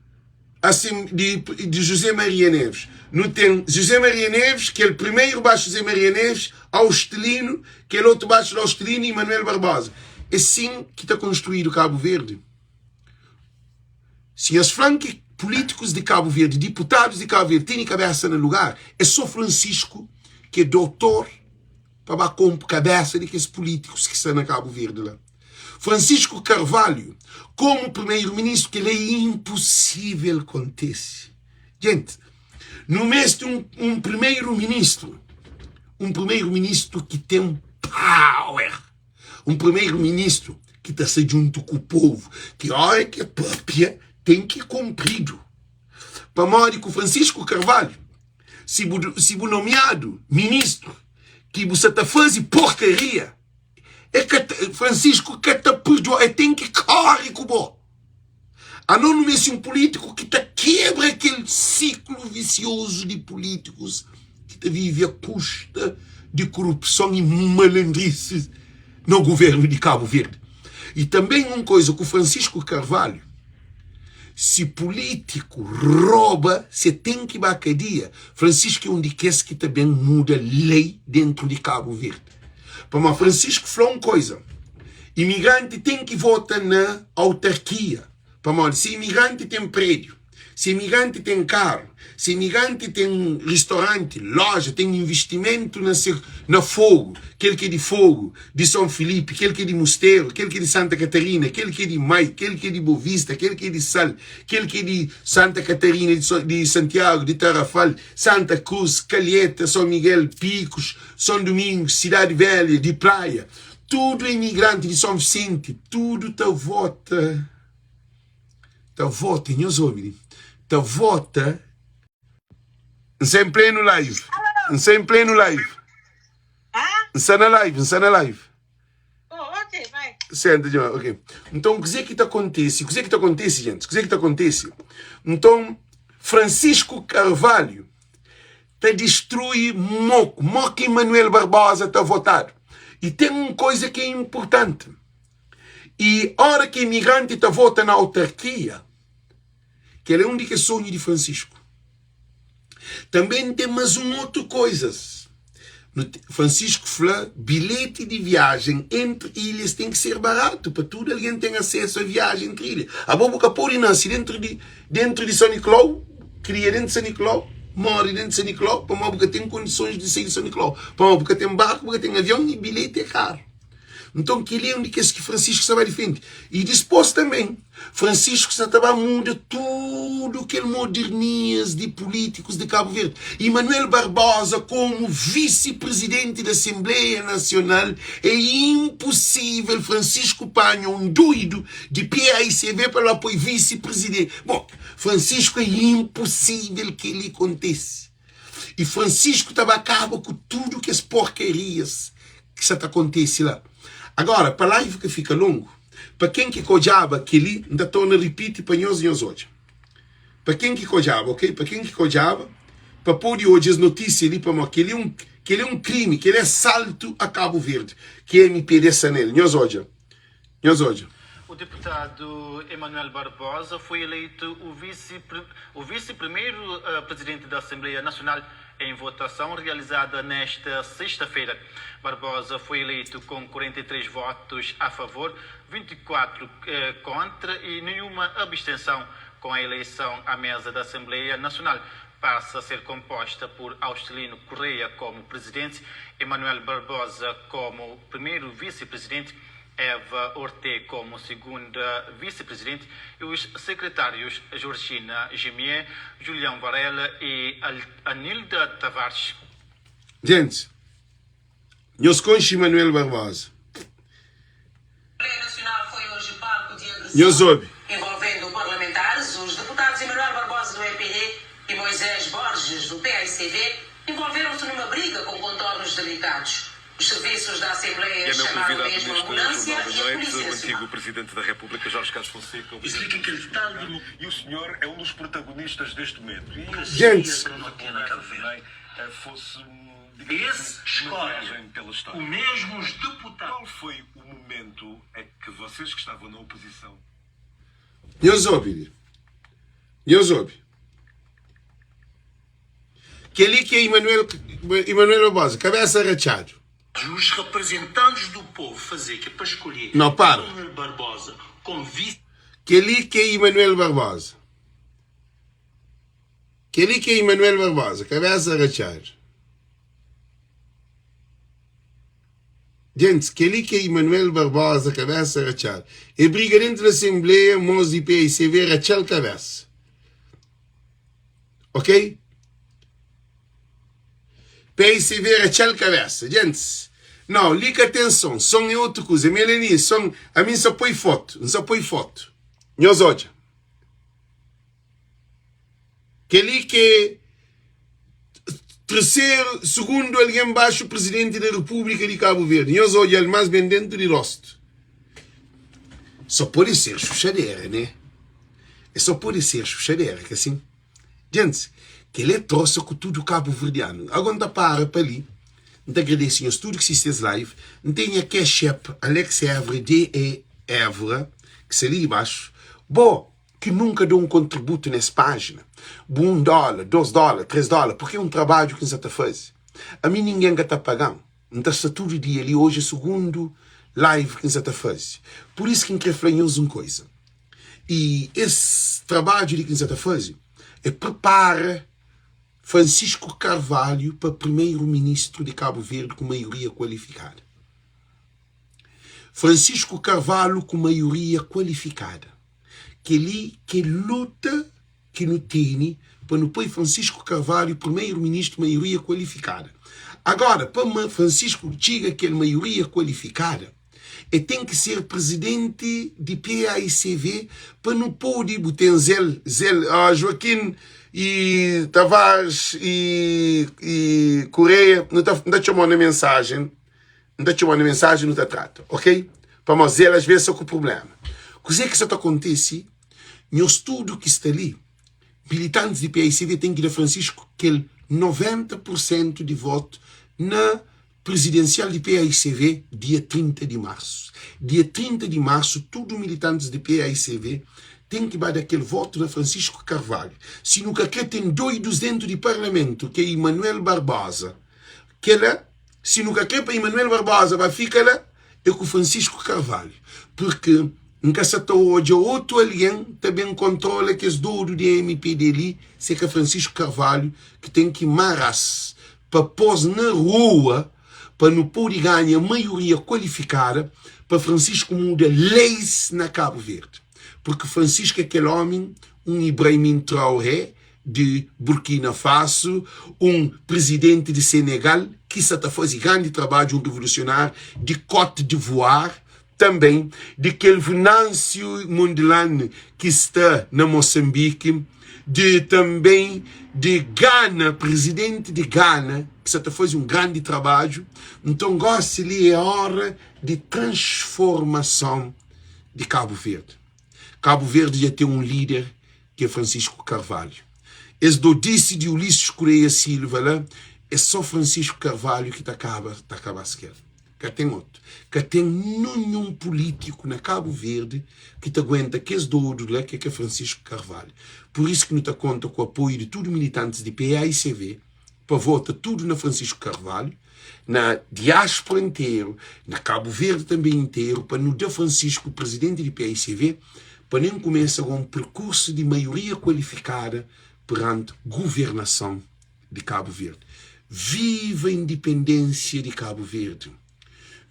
di, di José Maria Neves. Nu ten José Maria Neves, kel primeru baxu José Maria Neves, Austelino, kel otu baxu di Austelino, Emanuel Barbosa. É sin ki ta konstruídu Kabu Verdi. Si nhos fla-m ki pulítikus di Kabu Verdi, diputadus di Kabu Verdi tene kabésa na lugar, é sô Francisco ki é dotor pa ba konpo kabésa di kes pulítikus ki sta na Kabu Verdi la. Francisco Carvalho, komu primeru-ministru, kel-la é inposível kontise. Jenti, nu meste un, un primeru-ministru, un primeru-ministru ki ten power. Un primeru-ministru ki ta sta djuntu ku povu, ki óra ki el pâpia ten ki kunpridu. Pamodi ku Francisco Carvalho, si bu, si bu nomiadu ministru ki bu sa ta faze porkaria, e ka ta, Francisco ka ta perdoa, el ten ki kóre ku bo. Anos nu meste un pulítiku ki ta kebra kel siklu visiozu di pulítikus ki ta vive a kusta di korupson i malandrisi na guvernu di Kabu Verdi. I tanben un koza ku Francisco Carvalho, si pulítiku roba se ten ki ba kadia. Francisco é un di kes ki ta ben muda lei dentru di Kabu Verdi. Pamodi Francisco fla un koza, imigranti ten ki vota na autarkia, pamodi si imigranti ten prédiu, si imigranti ten karu, si imigranti ten ristoranti, loja, ten investimentu na se na Fogu, kel ki é di Fogu, di Son Filipi, kel ki é di Musteru, kel ki é di Santa Katarina, kel ki é di Mai, kel ki é di Bovista, kel ki é di Sal, kel ki é di Santa Katarina, di Santiagu, di Tarrafal, Santa Krus, Kalheta, Son Miguel, Pikus, Son Dumingu, Sidadi Velha, di Praia, tudu imigranti di Son Visenti, tudu ta vota, ta vota, nhos obi li, ta vota. N sta en plenu live, N sta en plenu live, N sta na live, N sta na live. Senta, dja, ok. Nton, kuzê ki ta kontise? Kuzê ki ta kontise, gentis? Kuzê ki ta kontise? Nton, Francisco Carvalho ta distrui moku, mo ki Manuel Barbosa ta votadu. I ten un koiza ki é inpurtanti, i ora ki imigranti ta vota na autarkia, kel é un di kes sonhu di Francisco. Tanbe ten mas un otu koizas. Francisco fla bilheti di viajen entri ilhas ten ki ser baratu pa tudu algen ten asesu a viajen entri ilha. Abo bu ka pode nase dentru di dentru di San Nicolau, kria dentru di San Nicolau, more dentru di San Nicolau pamodi bu ka ten kondisons di sai di San Nicolau, pamodi bu ka ten barku, bu ka ten avion i bilheti é karu. Nton, kel-li é un di kes ki Francisco sta ba difende. I dipôs tanbê, Francisco sta ta ba muda tudu kel modernias di pulítikus di Kabu Verdi. I Manuel Barbosa, komu visi-prizidenti di Asenbleia Nasional, é inposível Francisco panha un doidu di PAICV pa la poi visi-prizidenti. Bon, Francisco é inposível kel-li kontise. I Francisco ta ba kaba ku tudu kes porkarias ki sa ta kontise la. Agora, pa live ka fika longu, pa ken ki ka odjaba keli, N ta torna ripiti pa nhos, nhos odja. Pa ken ki ka odjaba, ok? Pa ken ki ka odjaba, pa pode odja es notisia li, pamodi keli é un, keli é un krimi, keli é asaltu a Kabu Verdi, ki MPD sa nel. Nhos odja. Nhos odja. O deputado Emanuel Barbosa foi eleito o vice o vice-primeiro presidente da Assembleia Nacional em votação realizada nesta sexta-feira. Barbosa foi eleito com 43 votos a favor, 24 contra e nenhuma abstenção. Com a eleição à mesa da Assembleia Nacional passa a ser composta por Austelino Correia como presidente, Emanuel Barbosa como primeiro vice-presidente, Eva Orte como segunda vice-presidente e os secretários Georgina Gimié, Julião Varela e Anilda Tavares. Gentis, nhos konxe Manuel Barbosa. Assembleia Nacional foi hoje palco de Nhos agressão obi. envolvendo parlamentares. Os deputados Emanuel Barbosa do MPD e Moisés Borges do PAICV envolveram-se numa briga com contornos delicados. Os serviços da E Assembleia é meu chamaram convidado mesmo a neste ambulância Jornal da e a Noite, Polícia o Nacional. antigo Presidente da República, Jorge Carlos Fonseca, o Explica Presidente aquele tal de E o senhor é um dos protagonistas deste momento. E eu Gente, democracia que não tem na Cabo Verde. também eh, fosse, um, digamos Esse assim, uma escolhe viagem pela o história. mesmo os deputados. Qual foi o momento em que vocês que estavam na oposição Nhos obi. Nhos obi. Kel-li ki é Emanuel, Emanuel Barbosa, kabésa ratxadu. Os representantes do povo fazer que é para escolher Não, para. Emanuel Barbosa como vice Kel-li ki é Emanuel Barbosa. Kel-li ki é Emanuel Barbosa, kabésa ratxadu. Gentis, kel-li ki é Emanuel Barbosa, kabésa ratxadu. E briga dentu di asenbleia, mos di PICV ratxa-l kabésa. Ok? PICV ratxa-l kabésa. Gentis, nau, li ka ten son. Son é otu kuza. Melanie, son, ami N sa poi fotu. N sa poi fotu. Nhos odja. Kel-li ki é terseru, sugundu algen baxu Prizidenti di Repúblika di Kabu Verdi. Nhos odja-l más ben dentu di rostu. Só pode ser xuxadera, né? É só pode ser xuxadera, ka sin? Gentis, kel-li é trosa ku tudu kabuverdianu. Ago N ta para pa li. N ta agradese nhos tudu ki sisti es live. N ten nha Cash App Alex Évora DE Évora ki sta li di baxu. Bo ki nunka da un kontributu nes pájina, bu un dóla, dos dóla, tres dóla, purki é un trabadju ki N sa ta faze. Ami ningen ka ta paga-m. N ta sta tudu dia li. Oji é sugundu live ki N sa ta faze. Pur isu ki N kre fla nhos un koza. I es trabadju li ki N sa ta faze é pripara Francisco Carvalho pa primeru-ministru di Kabu Verdi ku maioria kualifikada. Francisco Carvalho ku maioria kualifikada. Kel-li k'é luta ki nu tene pa nu poi Francisco Carvalho primeru-ministru maioria kualifikada. Agora, pa Francisco txiga kel maioria kualifikada, e ten ki ser prizidenti di PAICV pa nu pode bu ten Zel, Zel, ah, Joaquim e Tavares e, e Correia, nu ta, nu ta txomau na mensajen, nu ta txomau na mensajen nu ta trata, ok? Pamodi Zel às vezes sta ku problema. Kuzê ki sa ta kontise, nhos tudu ki sta li, militantis di PAICV ten ki da Francisco kel 90 por sentu di votu na Prizidensial di paicv dia 30 di marsu. Dia 30 di marsu tudu militantis di paicv ten ki ba da kel votu na Francisco Carvalho. Si nu ka kre ten doidus dentu di parlamentu ke Emanuel Barbosa kela si nu ka kre pa Emanuel Barbosa ba fika la é ku Francisco Carvalho purki N ka sa ta odja otu algen ta ben kontrola kes dodu di mpd li se ka Francisco Carvalho ki ten ki mara-s pa pô-s na rua pa nu pode ganha maioria kualifikada pa Francisco muda leis na Kabu Verdi. Purki Francisco é kel ómi, un Ibrahim Traoré di Burkina Faso, un prizidenti di Senegal ki sa ta faze grandi trabadju, un revolusionáriu di Cote d'Ivoire, tanben di kel Venâncio Mondlane ki sta na Mosanbiki, di tanben di Gana, prizidenti di Gana ki sa ta faze un grandi trabadju. Nton gosi li é ora di transformason di Kabu Verdi. Kabu Verdi dja ten un líder ki é Francisco Carvalho. Es dodisi di Ulisses Correia Silva la é só Francisco Carvalho ki ta kaba ta kaba-s kel. Ka ten otu. Ka ten nunhun pulítiku na Kabu Verdi ki ta aguenta kes dodu la ki é ka Francisco Carvalho. Pur isu ki nu ta konta ku apoiu di tudu militantis di PAICV pa vota tudu na Francisco Carvalho, na diáspora interu, na Kabu Verdi tanbe interu, pa nu da Francisco prizidenti di PAICV pa nen kumesa go un perkursu di maioria kualifikada peranti guvernason di Kabu Verdi. Viva indipendênsia di Kabu Verdi!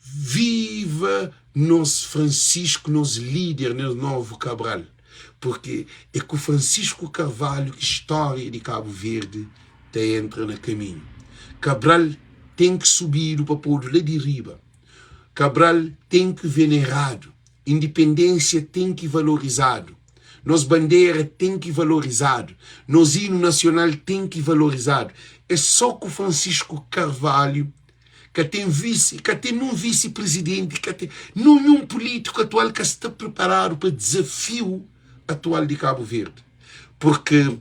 Viva nos Francisco, nos líder, nos novu Cabral! Porque é ku Francisco Carvalho ki stória di Kabu Verdi ta entra na kaminhu. Cabral. ten ki subidu pa podu la di riba. Cabral ten ki veneradu. Indipendênsia ten ki valorizadu. Nos bandera ten ki valorizadu. Nos inu nasional ten ki valorizadu. É só ku Francisco Carvalho ka ten visi, ka ten nun visi prizidenti, ka ten nunhun pulítiku atual ka sta preparadu pa dizafiu atual di Kabu Verdi. Purki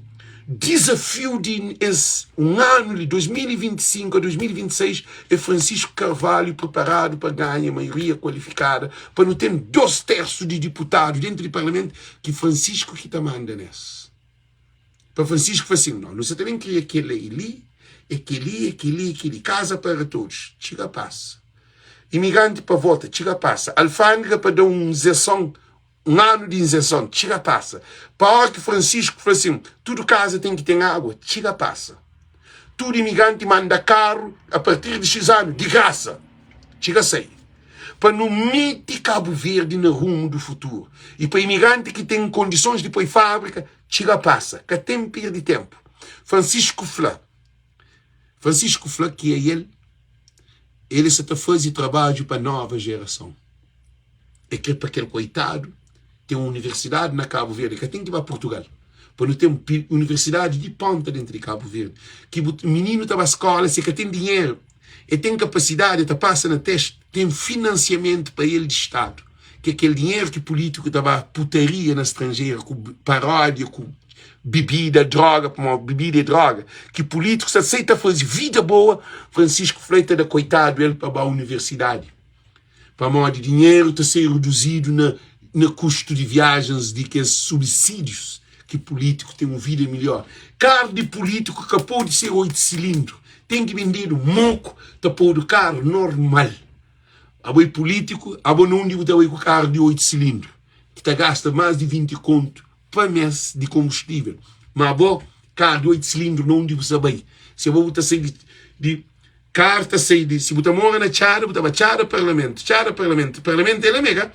dizafiu di es un anu li, 2025 a 2026, é Francisco Carvalho preparadu pa ganha maioria kualifikada pa nu ten dos tersu di diputadu dentu di parlamentu ki Francisco ki ta manda nes. Pa Francisco fla sin, no, nu sa ta ben kria kel lei li, e kel-li, e kel-li, e kel-li. Casa para todos, txiga pasa. Imigranti pa vota, txiga pasa. Alfândega pa da un izenson, un anu di izenson, txiga pasa. Pa óra ki Francisco fla sin, tudu kaza ten ki ten água, txiga pasa. Tudu imigranti manda karu a partir di xis anu, di grasa, txiga sai. Pa nu mete Kabu Verdi na rumu du futuru i pa imigranti ki ten kondisons di poi fábrika, Txiga pasa, ka ten pirdi tenpu. Francisco fla. Francisco fla ki ael el sa ta faze trabadju pa nova jerason. E kre pa kel koitadu ten un universidadi na Kabu Verdi, ka ten ki ba Purtugal pa nu ten universidadi di ponta dentu di Kabu Verdi, ki bu mininu ta ba skola si e ka ten dinheru, e ten kapasidadi, e ta pasa na testi, ten finansiamentu pa el di stadu. Ki é kel dinheru ki pulítiku ta ba putaria na stranjeru ku paródia, ku bibida, droga, pamodi bibida é droga, ki pulítikus ta sai ta faze vida boa, Francisco fla el ta da koitadu el pa ba universidadi, pamodi dinheru ta ser reduzidu na na kustu di viajens di kes subsídius ki pulítiku ten un vida milhor. Karu di pulítiku ka pode ser 8 silindru, ten ki bendedu moku, ta podu karu normal. Abo é pulítiku, abo na undi bu ta bai ku karu di 8 silindru ki ta gasta más di 20 kontu pa mês di konbustível? Ma abo, karu di 8 silindru na undi bu sa bai? Si abo bu ta sai di, di karu ta sai di, si bu ta mora na Txada, bu ta ba Txada Parlamentu, Txada Parlamentu, Parlamentu é la mé ka?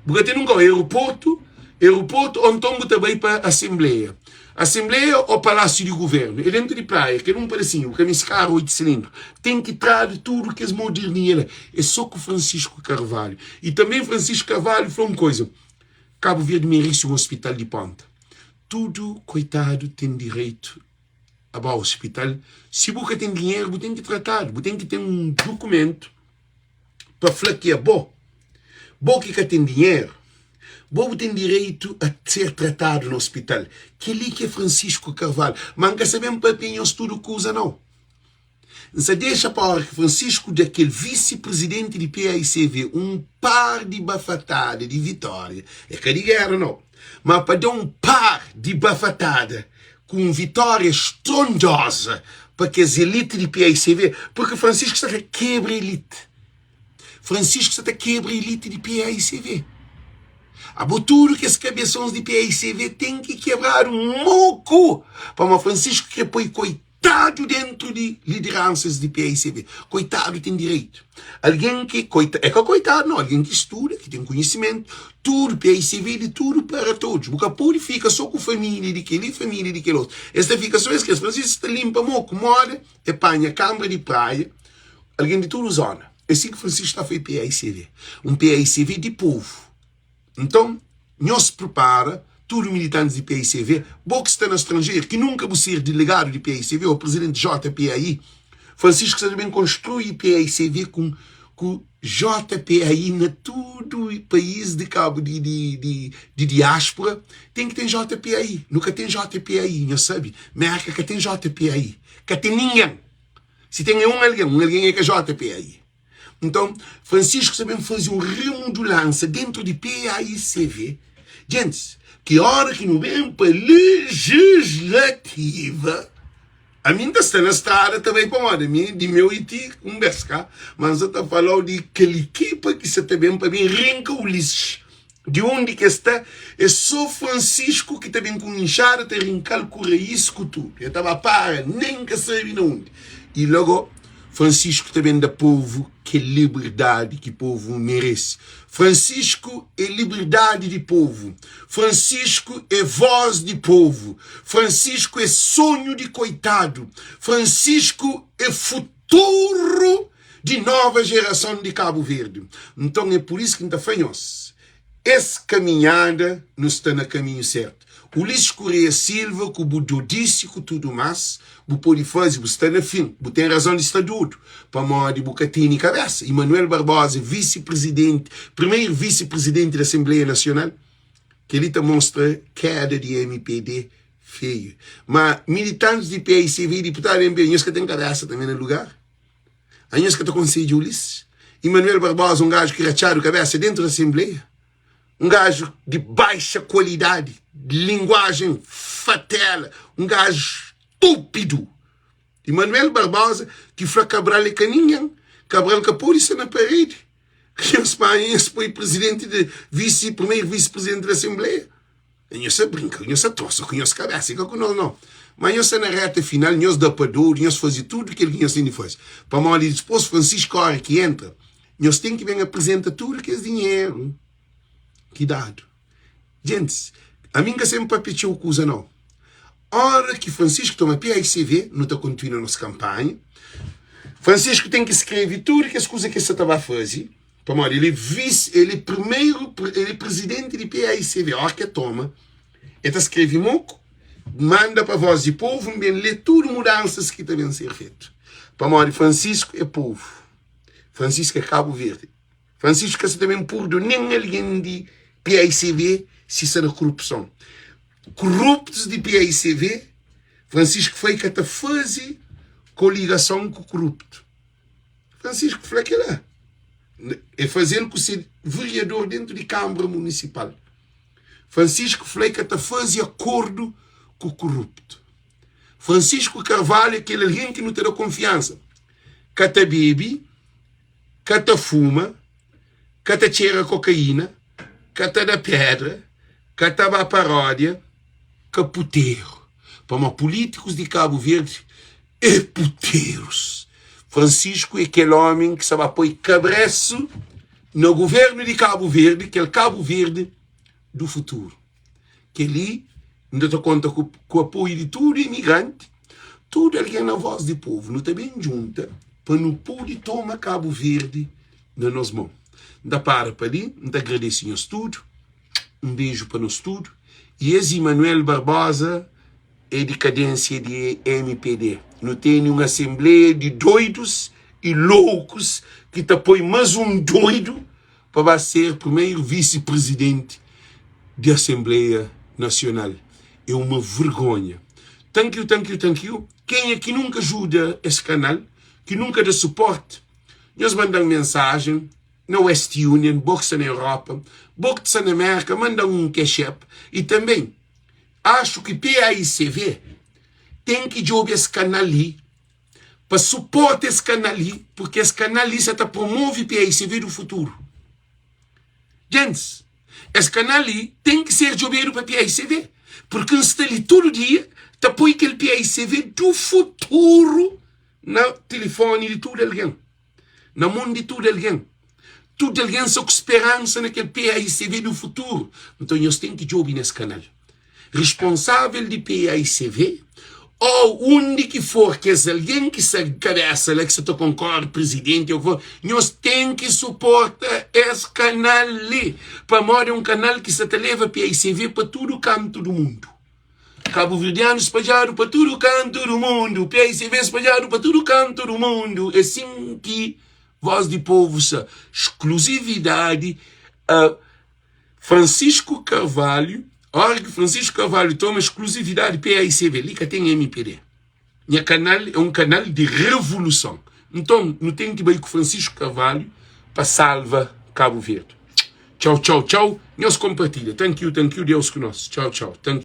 Bu ka ten nunka aeroportu, aeroportu ô nton bu ta bai pa asenbleia. Asenbleia ô palásiu di guvernu é dentu di praia, kel un padasinhu, bu ka meste karu 8 silindru. Ten ki tradu tudu kes moderninha la. É sô ku Francisco Carvalho. I tanbe Francisco Carvalho fla un koza, Kabu Verdi merese un ospital di ponta. Tudu koitadu ten direitu a ba ospital. Si bu ka ten dinheru, bu ten ki tratadu, bu ten ki ten un dukumentu. pa fla ki abo, bo ki ka ten dinheru, bo bu ten direitu a ser tratadu na ospital. Kel-li ki é Francisco Carvalho. Ma N ka sa ben papia nhos tudu kuza, nau. N sa dexa pa óra ki Francisco da kel visi-prizidenti di PAICV un par di bafatada di vitória, é ka di géra, nau, ma pa da un par di bafatada ku un vitória strondoza pa kes elite di PAICV, purki Francisco sta ta kebra elite. Francisco sta ta kebra elite di PAICV. Abo tudu kes kabesons di PAICV ten ki kebradu moku, pamodi Francisco kre poi koitadu dentru di lideransas di PAICV. Koitadu ten direitu. Algen ki koita, é ka koitadu nau, algen ki studa, ki ten konhisimentu, tudu PICV di tudu para todos. Bu ka pode fika só ku família di kel-li, família di kel otu. Es ta fika só es ki es fla si es ta linpa mô ku moda, e panha kanbra di praia, algen di tudu zona. É si ki Francisco ta fai PICV, un PICV di povu. Nton, nhos pripara, tudu militantis di PICV, bo ki sta na stranjeru, ki nunka bu ser dilegadu di PICV ô prizidenti JPAI, Francisco sta ta ben konstrui PICV ku ku JPAI na tudu país di Kabu di di di di diáspora, ten ki ten JPAI. Nu ka ten JPAI, nhos sabe, Merka ka ten JPAI, ka ten ningen. Si ten é un algen, un algen é ka JPAI. Nton, Francisco sta ben faze un remudulansa dentru di PAICV. Gentis, ki óra ki nu ben pa lejislativa, ami N ta sta na strada ta bai pamodi ami di meu i ti un bes ka, ma N sa ta fala-u di kel ekipa ki sa ta ben pa ben rinka Ulisses di undi ki es sta, é sô Francisco ki ta ben ku un inxada ta rinka-l ku raís ku tudu. El ta ba para nen ka sabe na undi. I logo Francisco ta ben da povu kel liberdadi ki povu merese. Francisco é liberdadi di povu. Francisco é voz di povu. Francisco é sonhu di koitadu. Francisco é futuru. futuru di nova jerason di Kabu Verdi. Nton é pur isu ki N ta fla nhos, es kaminhada nu sta na kaminhu sertu. Ulisses Correia Silva ku bu dodisi ku tudu mas bu pode faze, bu sta na fin, bu ten razon di sta dodu pamodi bu ka tene kabesa. Emanuel Barbosa, visi prizidenti, primeru visi prizidenti di Asenbleia Nasional, kel-li ta mostra keda di mpd Feio. Ma militantes di paicv e diputadu di MP, nhos ka ten kabesa tanbe na lugar? Anhos ka ta konsedja Ulisses? Emanuel Barbosa, un gaju ki ratxadu kabesa dentu di asenbleia, un gaju di baixa kualidadi, di linguajen fatela, un gaju stúpidu. Emanuel Barbosa ki fla Cabral é ka ningen, Cabral ka pode sta na paredi. Nhos panha nhos poi presidenti di visi, primeru visi presidenti di asenbleia. Nhos sa brinka, nhos sa trosa ku nhos kabesa, e ka ku nos nau. Ma nhos sta na reta final, nhos da pa dodu, nhos faze tudu kel ki nhos ten di faze. Pamodi dipôs Francisco óra ki entra, nhos ten ki ben aprizenta tudu kes dinheru ki dadu. Gentis, ami N ka sen papia txeu kuza nau. Óra ki Francisco toma PAICV, nu ta kontinua nos kanpanha. Francisco ten ki skrebe tudu kes kuza ki el sta ta ba faze. Pamodi el é visi, el é primeru, el é prizidenti di PAICV. Óra ki el toma, el ta skrebe moku, manda pa Voz di Povu, N ben lé tudu mudansas ki ta ben ser fetu. Pamodi Francisco é povu, Francisco é Kabu Verdi. Francisco ka sa ta ben púrdua nen algen di PAICV si sta na korupson. Koruptus di PAICV, Francisco fla, e ka ta faze koligason ku koruptu. Francisco fla kela e fazel ku se vereador dentu di Kambra Munisipal. Francisco fla e ka ta faze akordu ku koruptu. Francisco Carvalho é kel algen ki nu ta da konfiansa. Ka ta bebe, ka ta fuma, ka ta txera kokaína, ka ta da pedra, ka ta ba paródia, ka puteru. Pamodi pulítikus di Kabu Verdi É puterus. Francisco é kel homen ki sa ba poi kabresu na governo di Cabo Verde, kel Cabo Verde do futuro. Keli nda ta konta ku, ku apoio di tudu imigranti, tudu algen na voz di povo. Nu ta ben djunta pa nu pudi toma Cabo Verde na nos mon. Nta para pa li, nta agradesi nhos tudu. Un beju pa nos tudu. E es Emanuel Barbosa é di kadênsia di mpd. Nu tene un asenbleia di doidus y loukus ki ta poi más un doidu pa ba ser primeru visi-prizidenti di Asenbleia Nasional. É uma vergonha. Thank you, thank you, thank you. Kenha ki nunka juda es kanal, ki nunka da suporti, nhos manda-m mensajen na West Union, bo ki sta na Europa, bo ki sta na Merka, manda-m un cash app. Y tanben, Axu ki PAICV ten ki djobe es kanal li pa suporta es kanal li, purki es kanal li sa ta promove PAICV du futuru. Gentis, es kanal li ten ki ser djobedu pa PAICV, purki N sta li tudu dia ta poi kel PAICV du futuru na tilifoni di tudu algen. Na mon di tudu algen. Tudu algen sta ku speransa na kel PAICV du futuru. Nton nhos ten ki djobe nes kanal. Responsavel di PAICV ou undi ki for kes algen ki sta kabesa la ki sta ta konkore prizidenti ou ki for, nhos ten ki suporta es kanal li pamodi é un kanal ki sta ta leva PAICV pa tudu kantu du mundu. Kabuverdianu spadjadu pa tudu kantu du mundu PICV spadjadu pa tudu kantu du mundu É sin ki Voz di Povu sa Skluzividadi a Francisco Carvalho Óra ki Francisco Carvalho toma skluzividadi PICV li ka ten mpd Nha kanal é un kanal di revoluson Nton nu ten ki bai ku Francisco Carvalho pa salva Kabu Verdi Txau txau txau Nhos konpartilha Thank you thank you Deus ku nos Txau txau Thank.